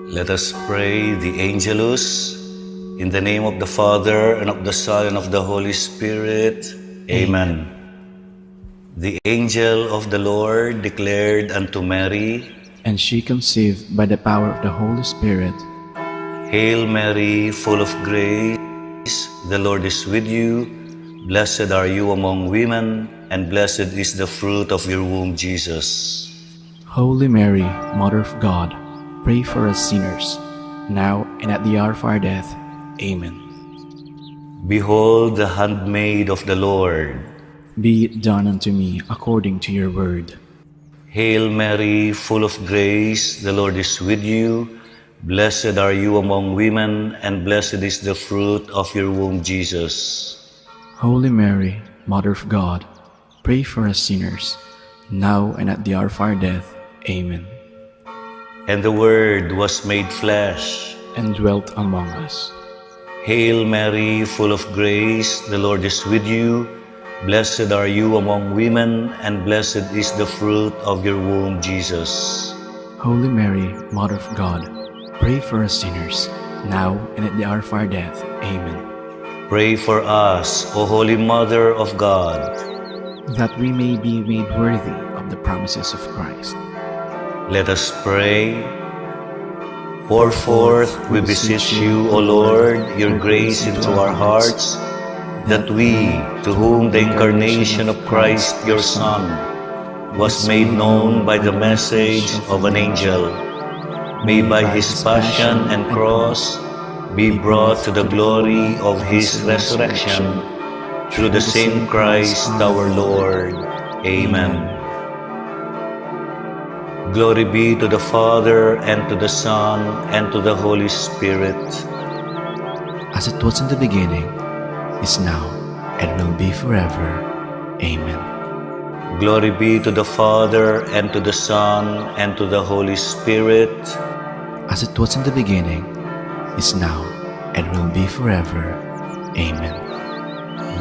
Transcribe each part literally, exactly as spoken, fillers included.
Let us pray the Angelus. In the name of the Father, and of the Son, and of the Holy Spirit. Amen. The angel of the Lord declared unto Mary, and she conceived by the power of the Holy Spirit. Hail Mary, full of grace, the Lord is with you. Blessed are you among women, and blessed is the fruit of your womb, Jesus. Holy Mary, Mother of God, pray for us sinners, now and at the hour of our death. Amen. Behold the handmaid of the Lord. Be it done unto me according to your word. Hail Mary, full of grace, the Lord is with you. Blessed are you among women, and blessed is the fruit of your womb, Jesus. Holy Mary, Mother of God, pray for us sinners, now and at the hour of our death. Amen. And the Word was made flesh and dwelt among us. Hail Mary, full of grace, the Lord is with you. Blessed are you among women, and blessed is the fruit of your womb, Jesus. Holy Mary, Mother of God, pray for us sinners, now and at the hour of our death. Amen. Pray for us, O Holy Mother of God, that we may be made worthy of the promises of Christ. Let us pray. Pour forth, we beseech you, O Lord, your grace into our hearts, that we, to whom the incarnation of Christ, your Son, was made known by the message of an angel, may by his passion and cross be brought to the glory of his resurrection, through the same Christ our Lord. Amen. Glory be to the Father, and to the Son, and to the Holy Spirit. As it was in the beginning, is now, and will be forever. Amen. Glory be to the Father, and to the Son, and to the Holy Spirit. As it was in the beginning, is now, and will be forever. Amen.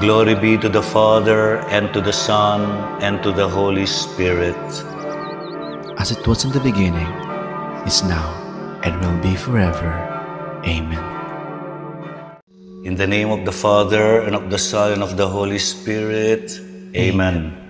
Glory be to the Father, and to the Son, and to the Holy Spirit. As it was in the beginning, is now, and will be forever. Amen. In the name of the Father, and of the Son, and of the Holy Spirit. Amen.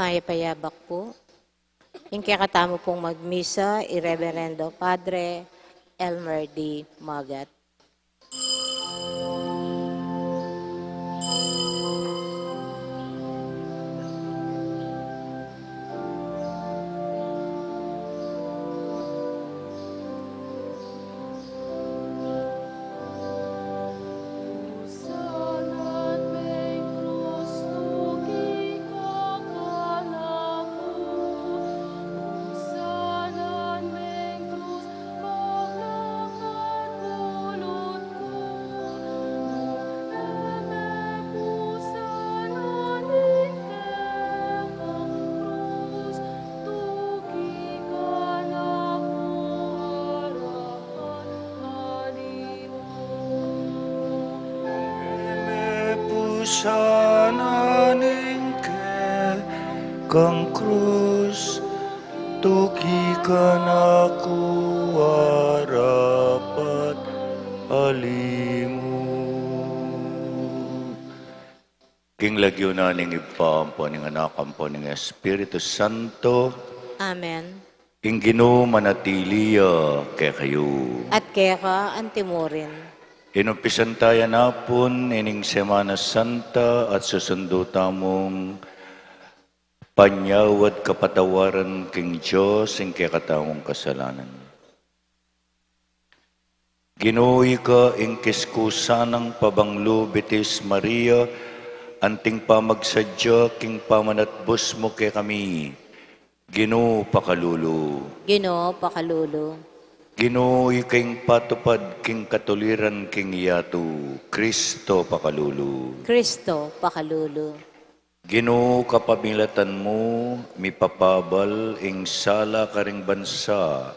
Mayap a abak pu. Ing kekatamu pung magmisa, i Reverendo Padre Elmer D. Magat. Mepusan ning kekang krus, tukikan aku arapat alimu. King lagyu na ning Ibpa, ampo ning Anak, ampo ning Espiritu Santo. Amen. Ing Ginu manatili ya kekayu. At keka antimurin. Inumpisan taya na pun ining Semana Santa at susundu tamung panyawad kapatawaran king Dios ing kekatamung kasalanan. Ginu, ika ing kiskusan nang pabanglu, Bitis Maria, anting pamagsadya king pamanatbus mu kekami. Ginu, pakalulu. Ginu, pakalulu. Ginu, ika ing patupad king katuliran king yatu. Kristo, pakalulu. Kristo, pakalulu. Ginu, kapamilatan mu, mipapabal ing sala karing bansa.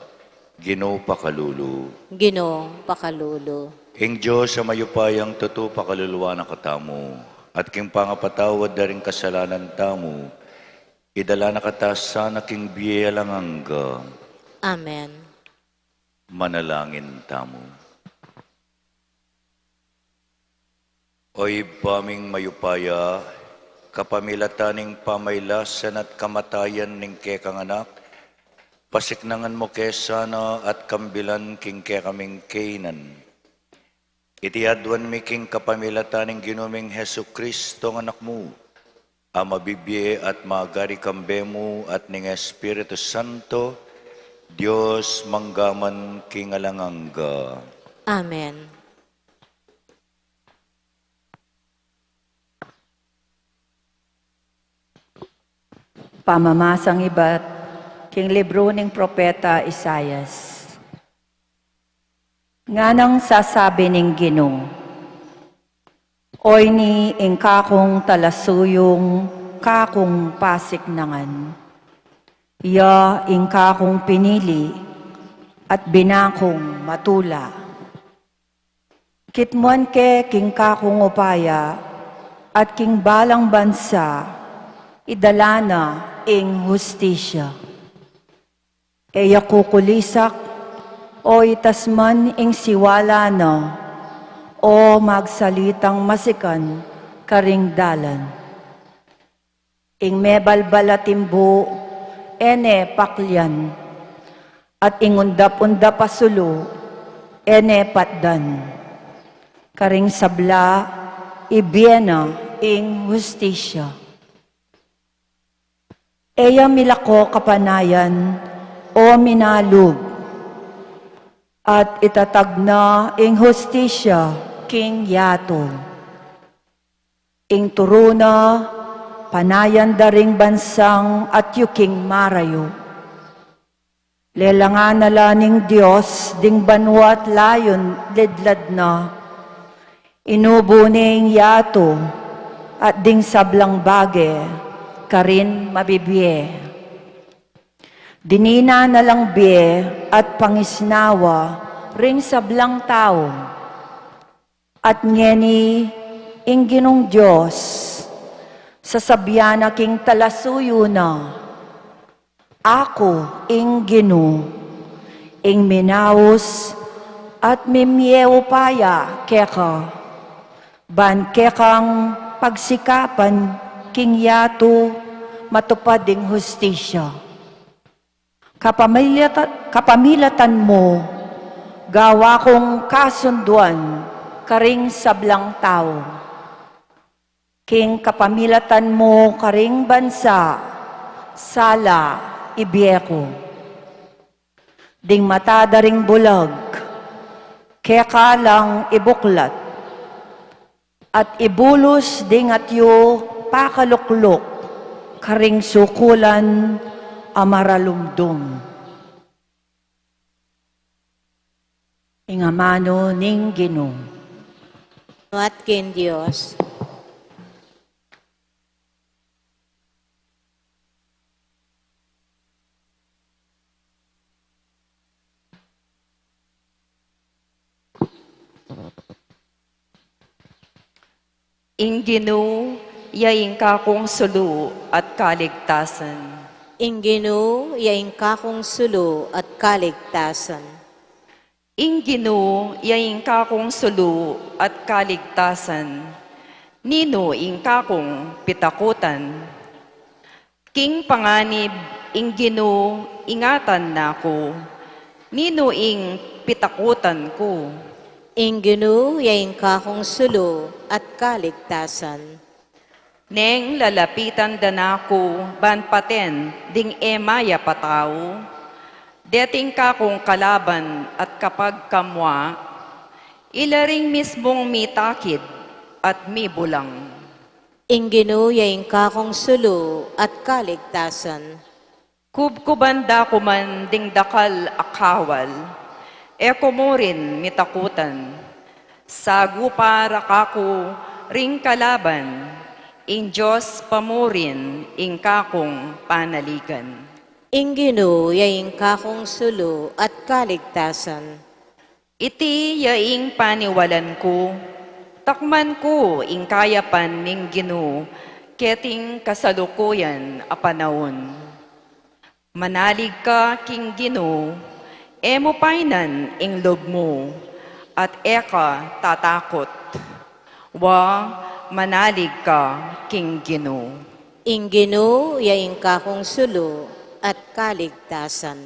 Ginu, pakalulu. Ginu, pakalulu. Ing Dios a mayupayang tutu pakaluluan na katamu, at king pangapatawad da ring kasalanan tamu, idala na kata sana king bie alang angga. Amen. Manalangin tamu. O Ibpa ming mayupaya, kapamilatan ning pamaylasan at kamatayan ning kekang Anak, pasiknangan mu ke sana at kambilan king kekaming kainan. Iti aduan mi king kapamilatan ning Ginu ming Jesucristo, Anak mu, a mabibie at magari kambe mu at ning Espiritu Santo, Dios mangga man king alang angga. Amen. Pamamasang ibat king libru ning propeta Isaias. Nganang sasabi ning Ginu, "Oyni ing kakung talasuyung kakung pasiknangan, iya ing kakung pinili at binakung matula. Kitmuan ke king kakung upaya at king balang bansa idala na ing hustisya. E ya kukulisak o itas man ing siwala na, o magsalitang masikan karing dalan. Ing mebalbal a timbu e ne paklian, at ing undap-undap a sulu e ne patdan. Karing sabla ibie na ing hustisya. E ya milako kapanayan o minalug, at itatag na ing hustisya king yatu. Ing turu na panayan da ring bansang atiu king marayu. Lelangan na la ning Dios ding banua't layun lidlad na. Inubu ne ing yatu at ding sablang bage karin mabibie. Dininan na lang bie at pangisnawa ring sablang tau. At ngeni ing Ginung Dios, sasabian na king talasuyu na, Aku ing Ginu, ing minaus at mimie upaya keka, ban kekang pagsikapan king yatu matupad ing hustisya. Kapamilata-, kapamilatan mu, gawa kung kasunduan karing sablang tau. King kapamilatan mu karing bansa, sala, ibie ku. Ding mata da ring bulag, keka lang ibuklat, at ibulus ding atyu pakalukluk karing sukulan a maralumdum. Ing amanu ning Ginu. At king Dios. Ing Ginu ya ing kakung sulu at kaligtasan. Ing Ginu ya ing kakung sulu at kaligtasan. Ing Ginu ya ing kakung sulu at kaligtasan. Ninu ing kakung pitakutan? King panganib ing Ginu ingatan na ku, ninu ing pitakutan ku? Ing Ginu ya ing kakung sulu at kaligtasan. Neng lalapitan da na ku ban paten ding e mayap a tau, deting kakung kalaban at kapagkamua, ila ring mismung mitakid at mibulang. Ing Ginu ya ing kakung sulu at kaligtasan. Kubkuban da ku man ding dakal a kawal, e ku mu rin mitakutan. Sagupa ra kaku ring kalaban, ing Dios pa mu rin ing kakung panaligan. Ing Ginu ya ing kakung sulu at kaligtasan. Iti ya ing paniwalan ku, takman ku ing kayapan ning Ginu, keting kasalukuyan a panaun. Manalig ka king Ginu, e mu painan ing lub mu, at e ka tatakut. Wa, manalig ka king Ginu. Ing Ginu ya ing kakung sulu at kaligtasan.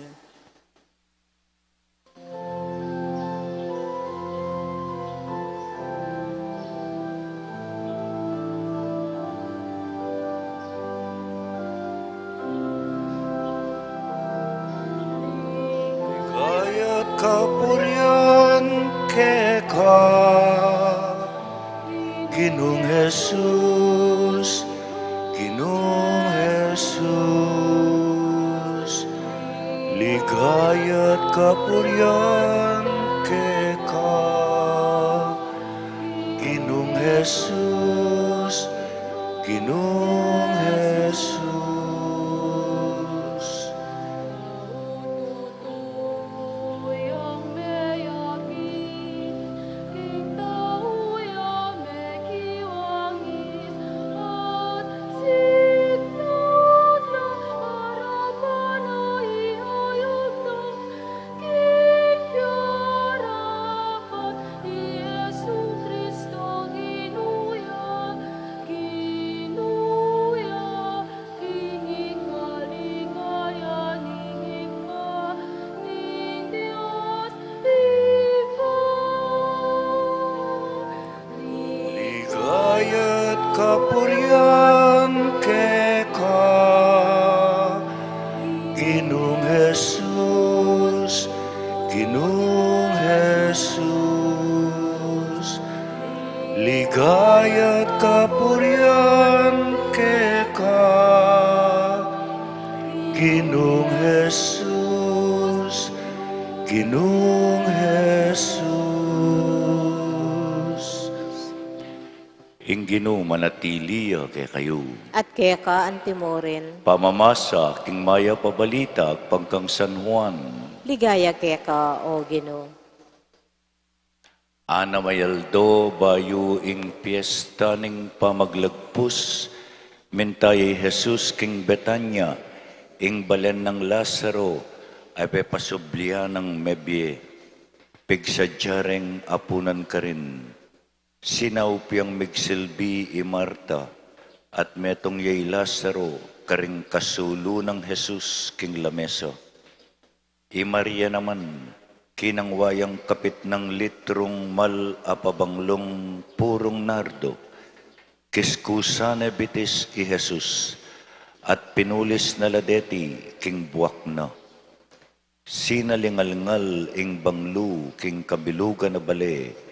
Ligaya at kapurian keka, Ginung Jesus, Ginung Jesus. Ligaya at kapurian keka, Ginung Jesus, Ginung Jesus. Ligaya at kapurian keka, Ginung Jesus, Ginung Jesus. Ligaya at kapurian keka, Ginung Jesus, Ginung Jesus. Ing Ginu manatili ya kekayu. At keka antimurin. Pamamasa king mayap a balita agpang kang San Juan. Ligaya keka, O Ginu. Anam a aldo bayu ing piesta ning pamaglagpus, minta ya i Jesus king Betania, ing balen nang Lazaro a pepasublian nang mebie. Pigsadya reng apunan karin. Sinaup yang migsilbi i Marta, at metung ya i Lazaro karing kasulu nang Jesus king lamesa. I Maria naman, kinangwa yang kapitnang litrung mal a pabanglung purung nardo, kiskusan ne bitis i Jesus, at pinulis na la deti king buak na. Sinalingalngal ing banglu king kabilugan a bale.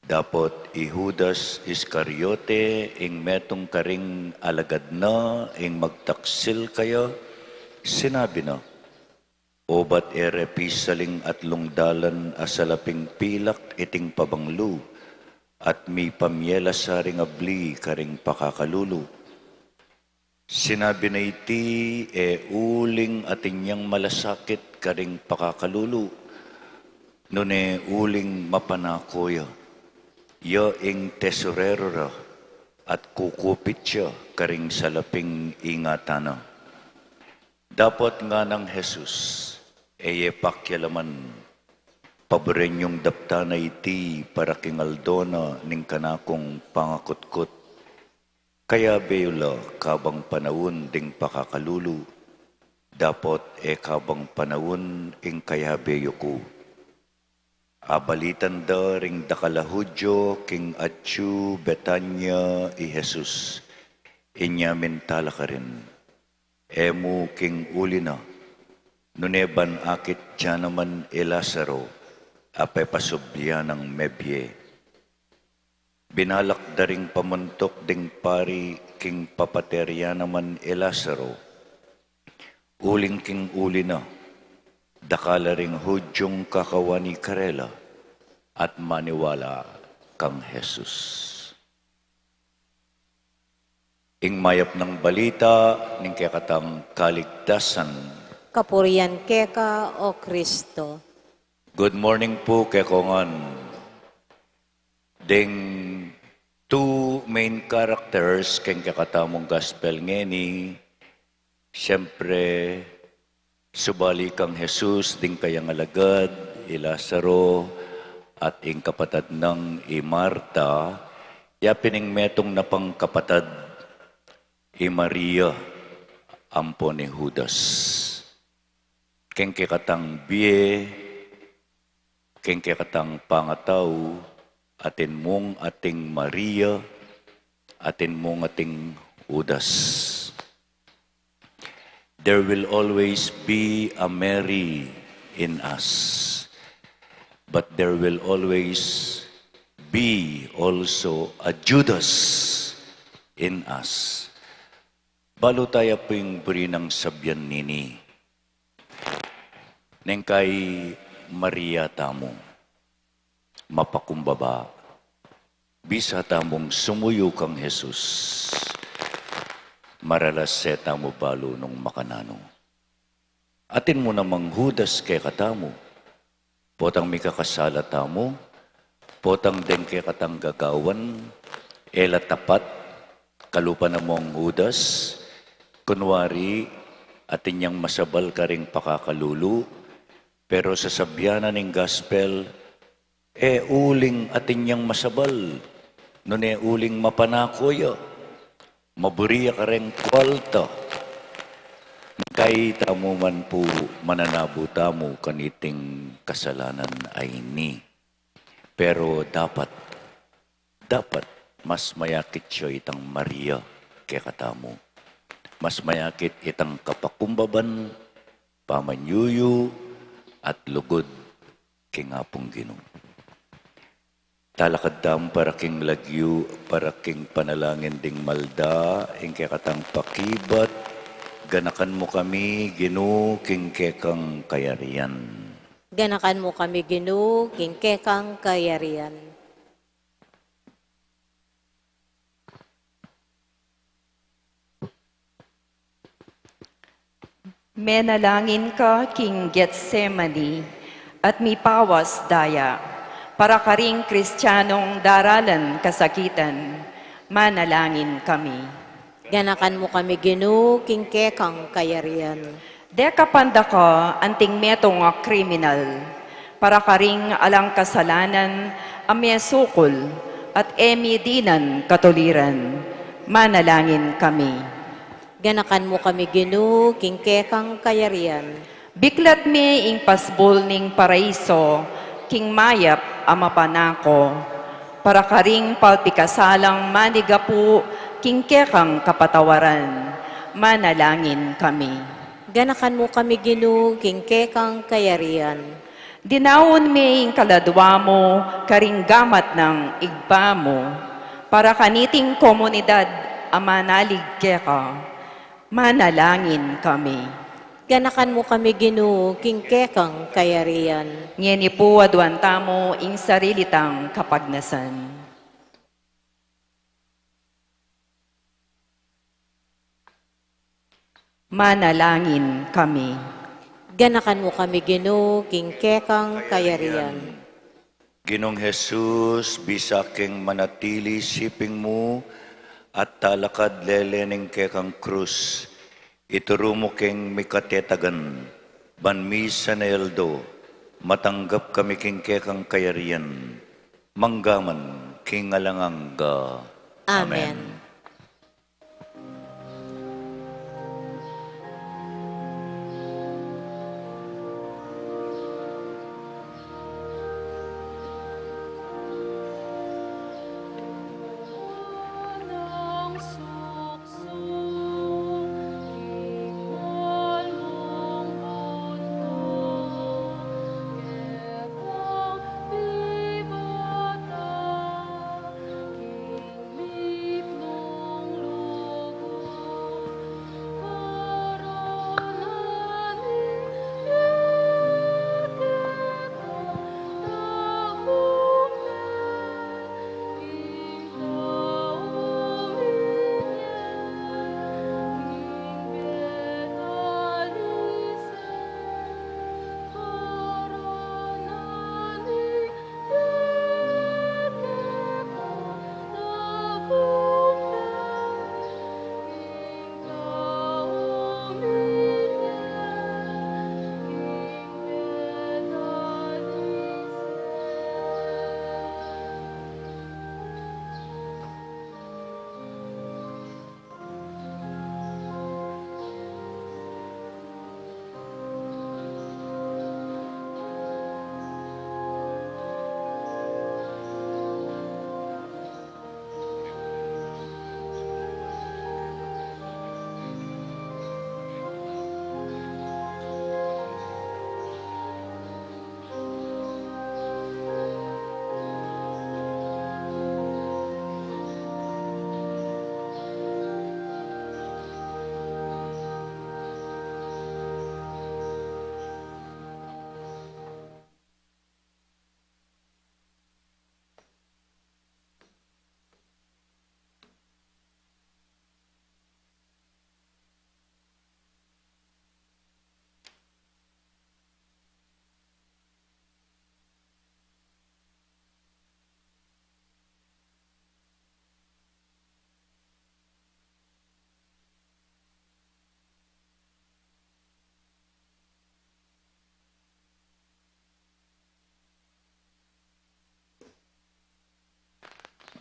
Dapot i Judas Iscariote, ing metung karing alagad na, ing magtaksil kaya, sinabi na, "Obat e re pisaling atlung dalan a salaping pilak iting pabanglu, at mipamye la sa ring abli karing pakakalulu." Sinabi na iti e uling atin yang malasakit karing pakakalulu, nune uling mapanako ya, ya ing tesorero ra, at kukupit ya karing salaping ingatan na. Dapot nganang Jesus, "E ye pakialaman, paburen yung daptan na iti para king aldo na ning kanakung pangakutkut. Kayabe yu la kabang panaun ding pakakalulu, dapot e kabang panaun ing kayabe yu ku." Abalitan da ring dakal a Judio king atyu Betania i Jesus. Inya mintala karin, "E mu king uli na, nune ban akit dia naman i Lazaro a pepasubli nang mebie." Binalak da ring pamuntuk ding pari king papatria naman i Lazaro. Uling king uli na, dakal la ring Judiong kakawani karela at maniwala kang Jesus. Ing mayap nang balita ning kekatang kaligtasan. Kapurian keka, O Kristo. Good morning pu kekongan. Ding two main characters keng kekatamung gospel ngeni, siyempre, subali kang Jesus ding kayang alagad, i Lazaro, at ing kapatad nang i Marta, ya pin ing metung na pang kapatad, i Maria, ampon i Judas. Keng kekatang bie, keng kekatang pangatau, atin mung ating Maria, atin mung ating Judas. There will always be a Mary in us, but there will always be also a Judas in us. Balu taya pung buri nang sabian nini. Neng kai Maria tamu, mapakumbaba, bisa tamung sumuyu kang Jesus, maralas e tamu balu nung makananu. Atin mu namang Judas kekatamu, potang mikakasala tamu, potang deng kekatang gagawan, e la tapat, kalupa na mung Judas, kunwari, atin yang masabal karing pakakalulu, pero sasabian na ning gospel, e uling atin yang masabal, nune uling mapanako ya, maburi ya kareng kwalta. Kai tamu man pu mananabu tamu kaniting kasalanan a ini. Pero dapat, dapat mas mayakit ya itang Maria kekatamu. Mas mayakit itang kapakumbaban, pamanyuyu, at lugud king Apung Ginu. Talakad tamu para king lagyu, para king panalangin ding malda, ing kekatang pakibat, ganakan mu kami, Ginu, king kekang kayarian. Ganakan mu kami, Ginu, king kekang kayarian. Menalangin ka king Getsemani at mipawas daya para karing Kristianong daralan kasakitan. Manalangin kami. Ganakan mu kami, Ginu, king kekang kayarian. Dekapan da ka anting metung a kriminal, para karing alang kasalanan a mesukul at e mi dinan katuliran. Manalangin kami. Ganakan mu kami, Ginu, king kekang kayarian. Biklat mi ing pasbul ning paraiso, king mayap a mapanako. Para karing palpikasalang manigapu, king kekang kapatawaran. Manalangin kami. Ganakan mu kami, Ginu, king kekang kayarian. Dinaun mi ing kaladwa mu, karing gamat nang Ibpa mu, para kaniting komunidad a manalig keka. Manalangin kami. Ganakan mu kami, Ginu, king kekang kayarian. Ngeni pu aduan tamu ing sarili tang kapagnasan. Manalangin kami. Ganakan mu kami, Ginu, king kekang kayarian. Ginung Jesus, bisa keng manatili siping mu at talakad lele ning kekang krus, ituru mu keng mikatetagan, ban misan a aldo, matanggap kami king kekang kayarian, manggaman king alang angga. Amen. Amen.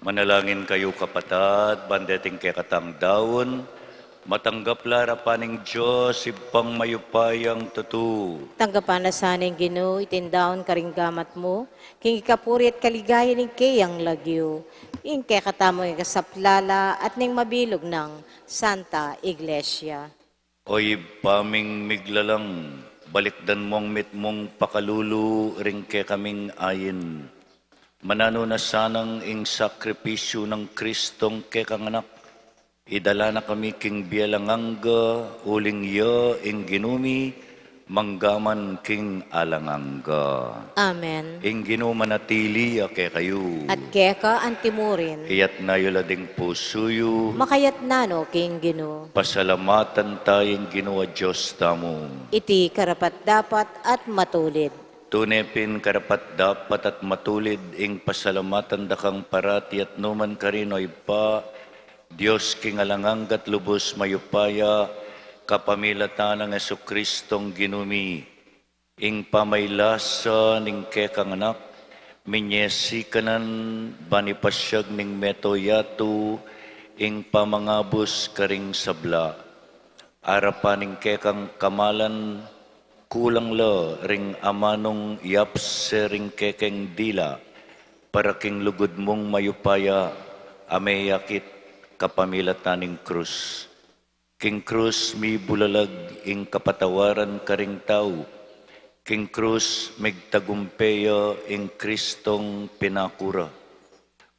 Manalangin kayu, kapatad, ban deting kekatang daun, matanggap la arapan ning Dios, Ibpang mayupayang tutu. Tanggapan na sa ning Ginu iting daun karing gamat mu, king ikapuri at kaligayan ning keyang lagyu, ing kekatamung ikasaplala at ning mabilug nang Santa Iglesia. O Ibpa ming miglalang, balikdan mu ing mitmung pakalulu ring kekaming ain. Mananu na sanang ing sakripisyu nang Kristong kekang Anak, idala na kami king bie alang angga, uling iya ing Ginu mi, manggaman king alang angga. Amen. Ing Ginu manatili ya kekayu. At keka antimurin. Iyatna yu la ding pusu yu. Makayatna no king Ginu. Pasalamatan ta ing Ginu a Dios tamu. Iti karapat-dapat at matulid. Tune pin karapat-dapat at matulid ing pasalamatan da kang parati at numan karin, o Ibpa, Dios king alang angga't lubus mayupaya, kapamilatan nang Jesucristong Ginu mi. Ing pamailasa ning kekang Anak, minyesi kanan ban ipasiag ning meto yatu ing pamangabus karing sabla. Arapan ning kekang kamalan, kulang la ring amanung yapse ring kekeng dila, para king lugud mung mayupaya, a meyakit kapamilatan ning krus. King krus mibulalag ing kapatawaran karing tau. King krus migtagumpe ya ing Kristong pinaku ra.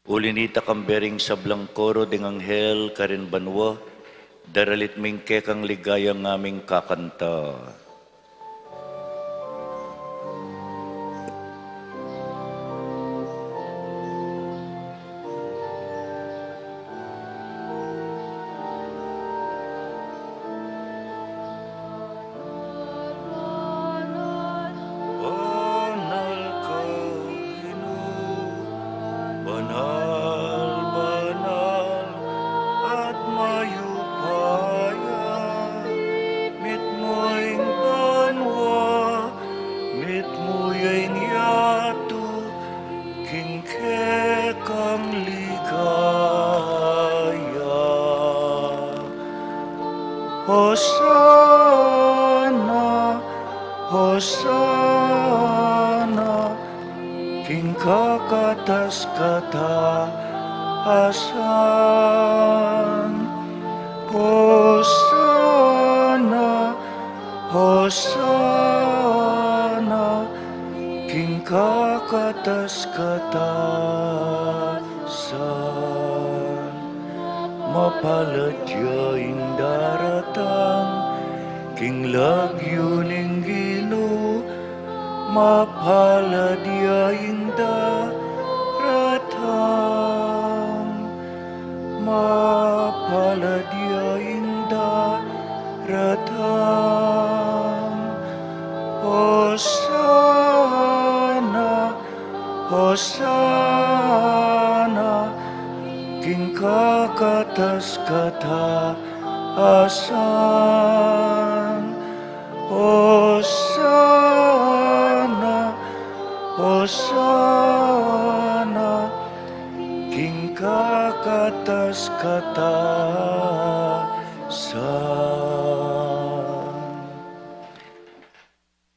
Uli nita, kambe ring sablang koro ding anghel karin banua, daralit mi ing kekang ligaya ngaming kakanta. Banal ka, Ginu, banal, banal, at mayupaya. Mitmu ing banua, mitmu ya ing yatu, king kekang ligaya. Hosana, Hosana, king kakatas-katasan. Hosana, Hosana, king kakatas-katasan. Mapalad ya ing daratang king lagyu ning Ginu, mapalad ya ing daratang, mapalad ya ing daratang. Hosana, Hosana, king kakatas-katasan. Hosana, Hosana, king kakatas-katasan.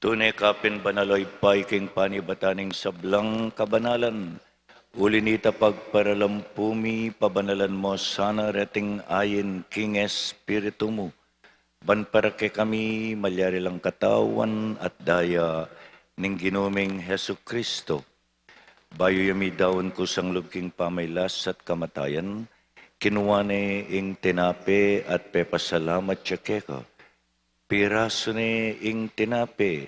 Tune ka pin banal, O Ibpa, king panibatan ning sablang kabanalan. Uli nita, pagparalampu mi, pabanalan mu sana reting ain king Espiritu mu, ban para kekami malyari lang katawan at daya ning Ginu ming Jesucristo. Bayu ya midaun kusang lub king pamailas at kamatayan, kinua ne ing tinape at pepasalamat ya keka. Pirasu ne ing tinape,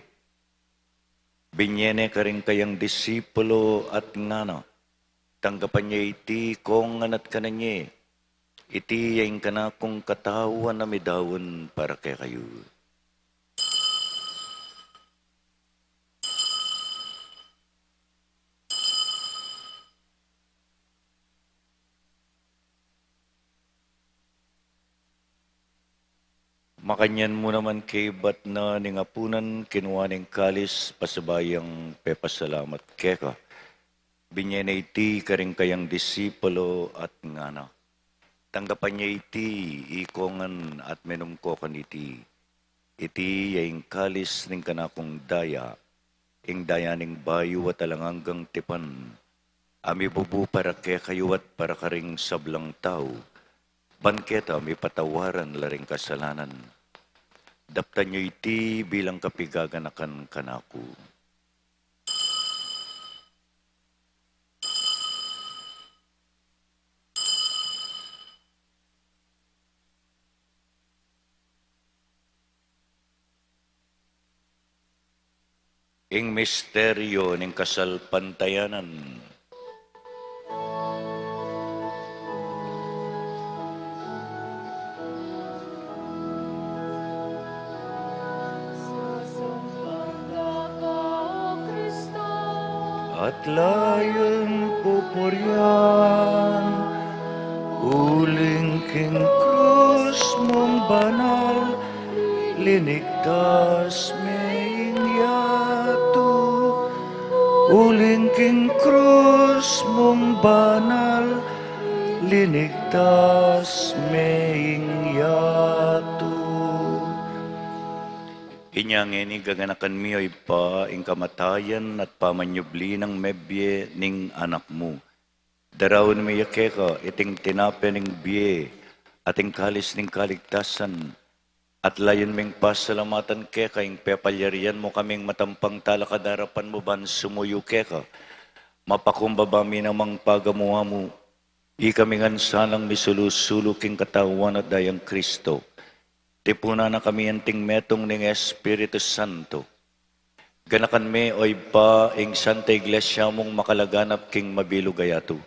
binye ne karing kayang disipulo at ngana: Tanggapan ye iti ikongan at kanan ye. Iti ya ing kanakung katawan a midaun para kekayu. Makanyan mu naman kaibat na ning apunan, kinua ne ing kalis, pasibayu yang pepasalamat keka, binye ne iti karing kayang disipulo at ngana: Tanggapan ye iti ikongan at minum ko kaniti. Iti ya ing kalis ning kanakung daya, ing daya ning bayu at alang anggang tipan, a mibubu para kekayu at para karing sablang tau, ban keta mipatawaran la ring kasalanan. Daptan yu iti bilang kapigaganakan kanaku. Ing misteryu ning kasalpantayanan. At layun pupurian, uling king krus mung banal, linigtas me ing yatu. Uling king krus mung banal, linigtas me ing yatu. Inya ngeni gaganakan mi, O Ibpa, ing kamatayan at pamanyubli nang mebie ning Anak mu. Daraun mi ya keka iting tinape ning bie at ing kalis ning kaligtasan, at layun ming pasalamatan keka ing pepalyarian mu kaming matampang talakad king arapan mu ban sumuyu keka. Mapakumbaba mi namang pagamu-amu, ikami ngan sanang misulu-sulu king Katawan at Dayang Kristo. Tipunan na kami anting metung ning Espiritu Santo. Ganakan me, O Ibpa, ing Santa Iglesia mung makalaganap king mabilug a yatu,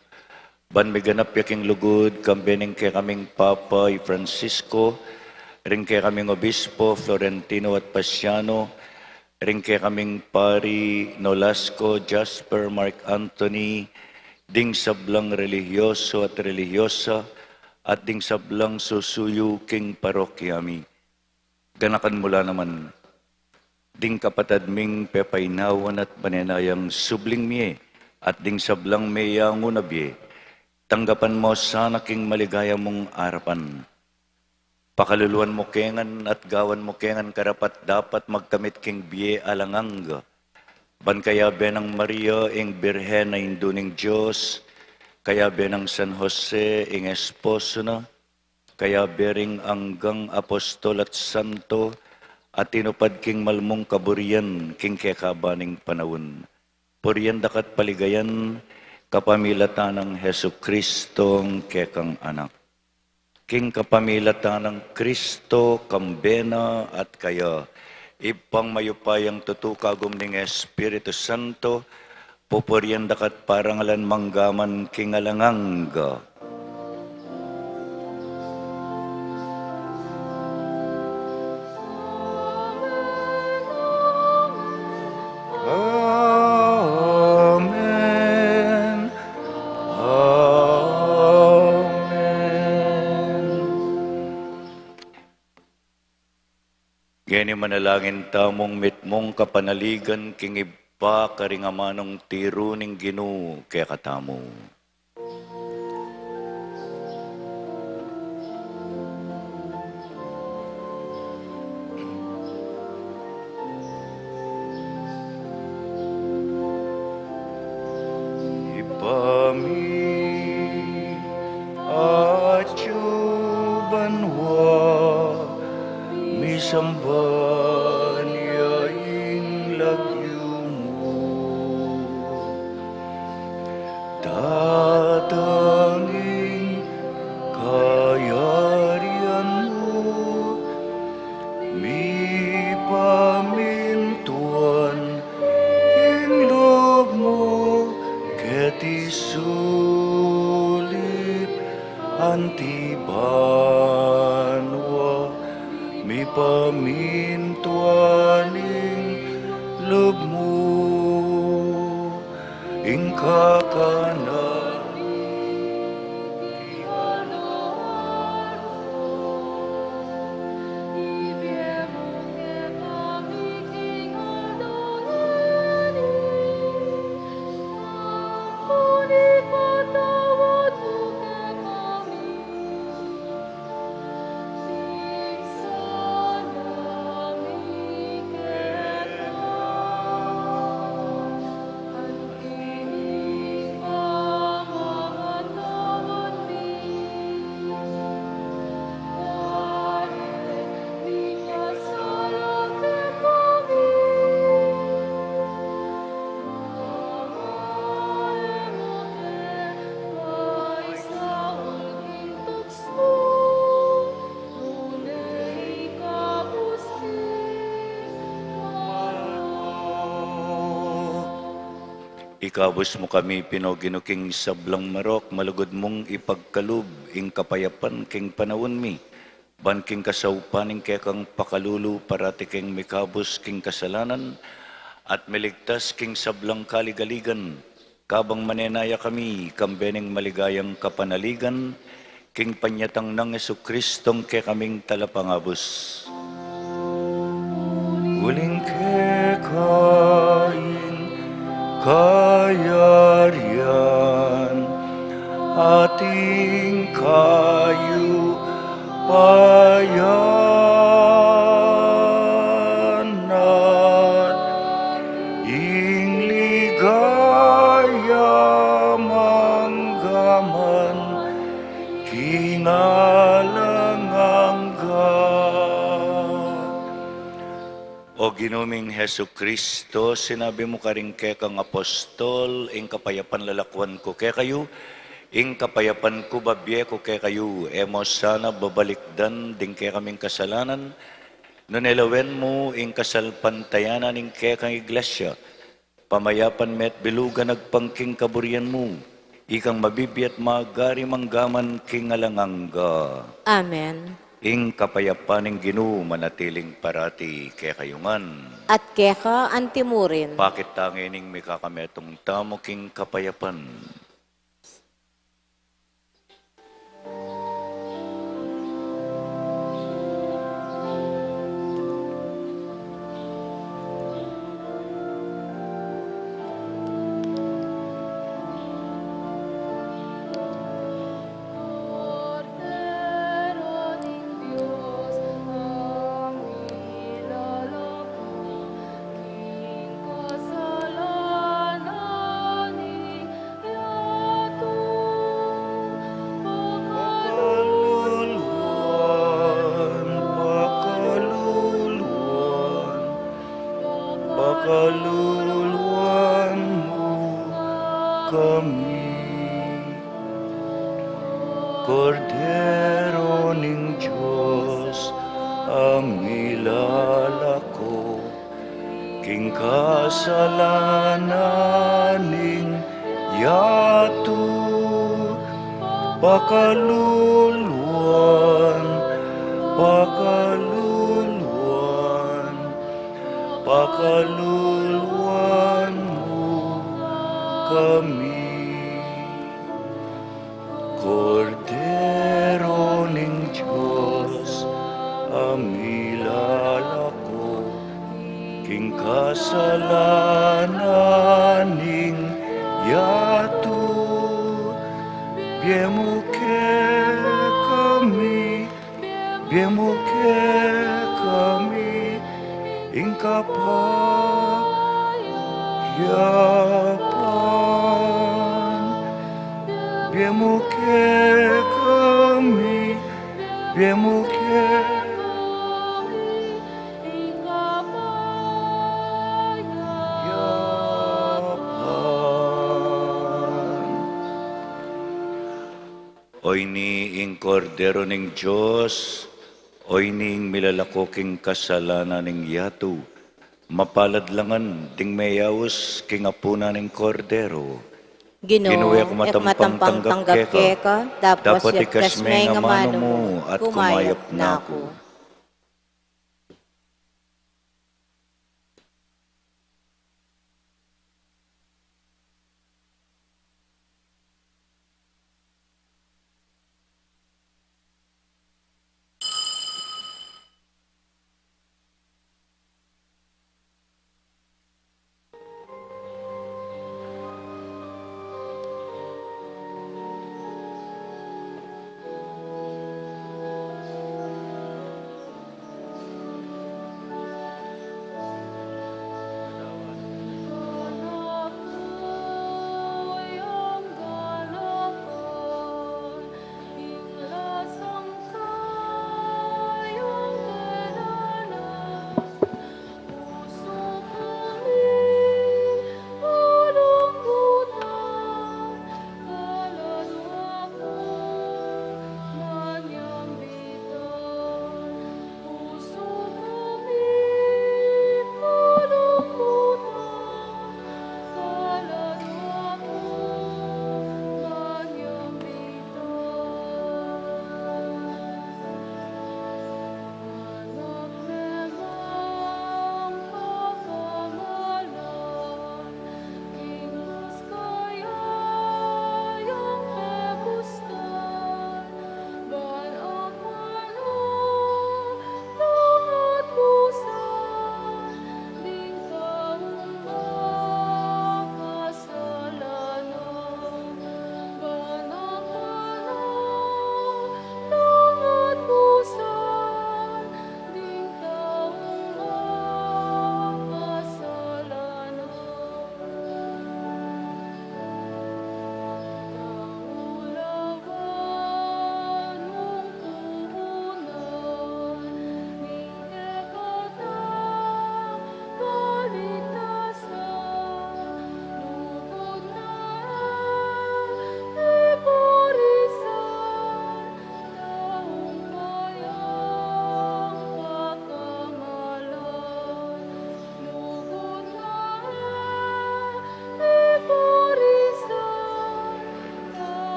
ban miganap ya king lugud, kambe ning kekaming Papa i Francisco, ring kekaming Obispo Florentino at Pasiano, ring kekaming Pari Nolasco, Jasper, Mark Anthony, ding sablang relihiyoso at relihiyosa, at ding sablang susuyu king parokya mi. Ganakan mu la naman ding kapatad ming pepainawan at manenayang subling mie, at ding sablang meyangu na bie. Tanggapan mu sana king maligaya mung arapan. Pakaluluan mu ke ngan at gawan mu ke ngan karapat-dapat magkamit king bie alang angga. Ban kayabe nang Maria, ing Birhen a Indu ning Dios, kayabe nang San Jose, ing esposo na, kayabe ring anggang apostol at santo a tinupad king malmung kaburian king kekaban ning panaun. Purian da ka at paligayan kapamilatan nang Jesucristong kekang Anak. King kapamilatan nang Kristo, kambe na at kaya, Ibpang mayupayang tutu, kagum ning Espiritu Santo, pupurian da ka at parangalan mangga man king alang angga. Amen. Amen. Ngeni manalangin tamung mitmung kapanaligan king Ibpa karing amanung tiru ning Ginu kekatamu. Ibpa mi, atsu banua, misamban ya ing lagyu mu. Datang ing kayarian mu, mipamintuan ing lub mu, keti sulip anti banua, mipamintuan ing lub mu, ing kakanan Ikabus mu kami, pin, O Ginu, king sablang marok, malugud mung ipagkalub ing kapayapan king panaun mi, ban king kasaupan ning kekang pakalulu, parati keng mikabus king kasalanan at miligtas king sablang kaligaligan, kabang manenaya kami kambe ning maligayang kapanaligan king panyatang nang Jesucristong kekaming Talapangabus. Uling keka ing kayarian at ing kayupayan man king alang angga. O Ginu ming Jesucristo, sinabi mu karing kekang apostol, ing kapayapan lalakwan ku kekayu, ing kapayapan ku babie ku kekayu, e mu sana babalikdan ding kekaming kasalanan, nune lawen mu ing kasalpantayanan ning kekang iglesia, pamayapan me at bilugan agpang king kaburian mu, ikang mabibie at magari mangga man king alang angga. Amen. Ing kapayapan ning Ginu manatiling parati kekayu ngan. At keka antimurin. Pakit tang ining mikakametung tamu king kapayapan. Pakaluluan, pakaluluan, pakaluluan mu kami. Kordero ning Dios, a milalako king kasalanan ning yatu, pakaluluan, pakaluluan, pakaluluan mu kami. Kordero ning Dios, a milalako king kasalanan ning yatu, bie mu kekami, bie mu kekami ing kapayapan. Bie mu kekami, bie mu kekami ing kapayapan. Oyni ing Kordero ning Dios, oyni ing milalako king kasalanan ning yatu. Mapalad la ngan ding meyaus king apunan ning Kordero. Ginu, Ginu, e ku matampang tanggap keka, dapot ikes me ing amanu mu at kumayap na ku.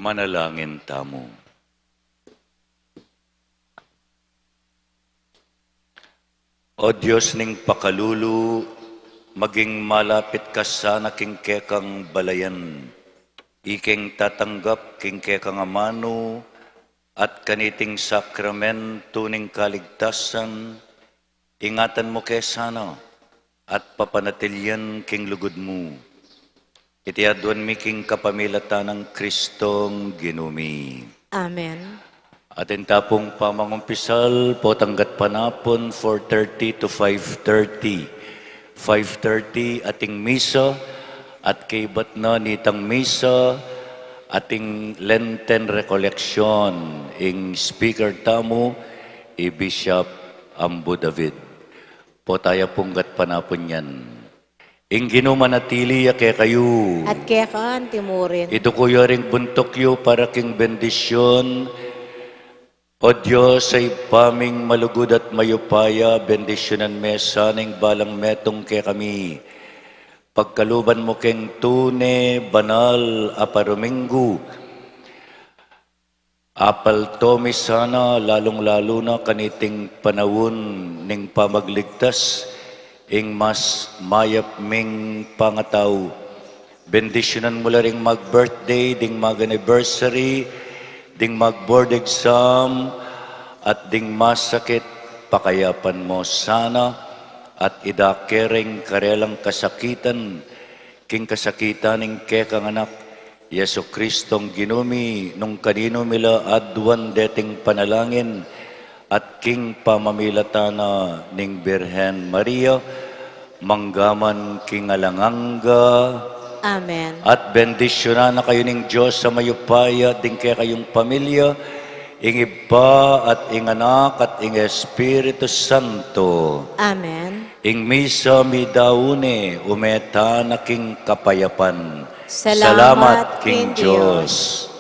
Manalangin tamu. O Dios ning pakalulu, maging malapit ka sana king kekang balayan, ikeng tatanggap king kekang amanu, at kaniting sakramentu ning kaligtasan, ingatan mu ke sana at papanatilian king lugud mu. Iti aduan mi king kapamilatan nang Kristong Ginu mi. Amen. Atin ta pung pamangumpisal, potang gatpanapun, four thirty to five thirty. Five thirty ating misa, at kaybat na nitang misa, ating Lenten Recollection, ing speaker tamu, i Bishop Ambu David. Potaya pung gatpanapun yan. Ing Ginu manatili ya kekayu. At keka antimurin. Iduku yu ring buntuk yu para king bendisyun. O Dios, a Ibpa ming malugud at mayupaya, bendisyunan me sana ing balang metung kekami. Pagkaluban mu keng tune banal a paruminggu. Apalto mi sana, lalung-lalu na kaniting panaun ning pamagligtas, ing mas mayap ming pangatau. Bendisyunan mu la ring mag-birthday, ding mag-anniversary, ding mag-board exam, at ding masakit, pakayapan mu sana, at idake ring karelang kasakitan, king kasakitan ning kekang Anak, Jesucristong Ginu mi, nung kaninu mi la aduan deting panalangin, at king pamamilatan na ning Birhen Maria, manggaman king alang angga. Amen. At bendisyunan na kayu ning Dios a mayupaya, ding kekayung pamilya, ing Ibpa at ing Anak at ing Espiritu Santo. Amen. Ing misa midaune, ume tana king kapayapan. Salamat king Dios.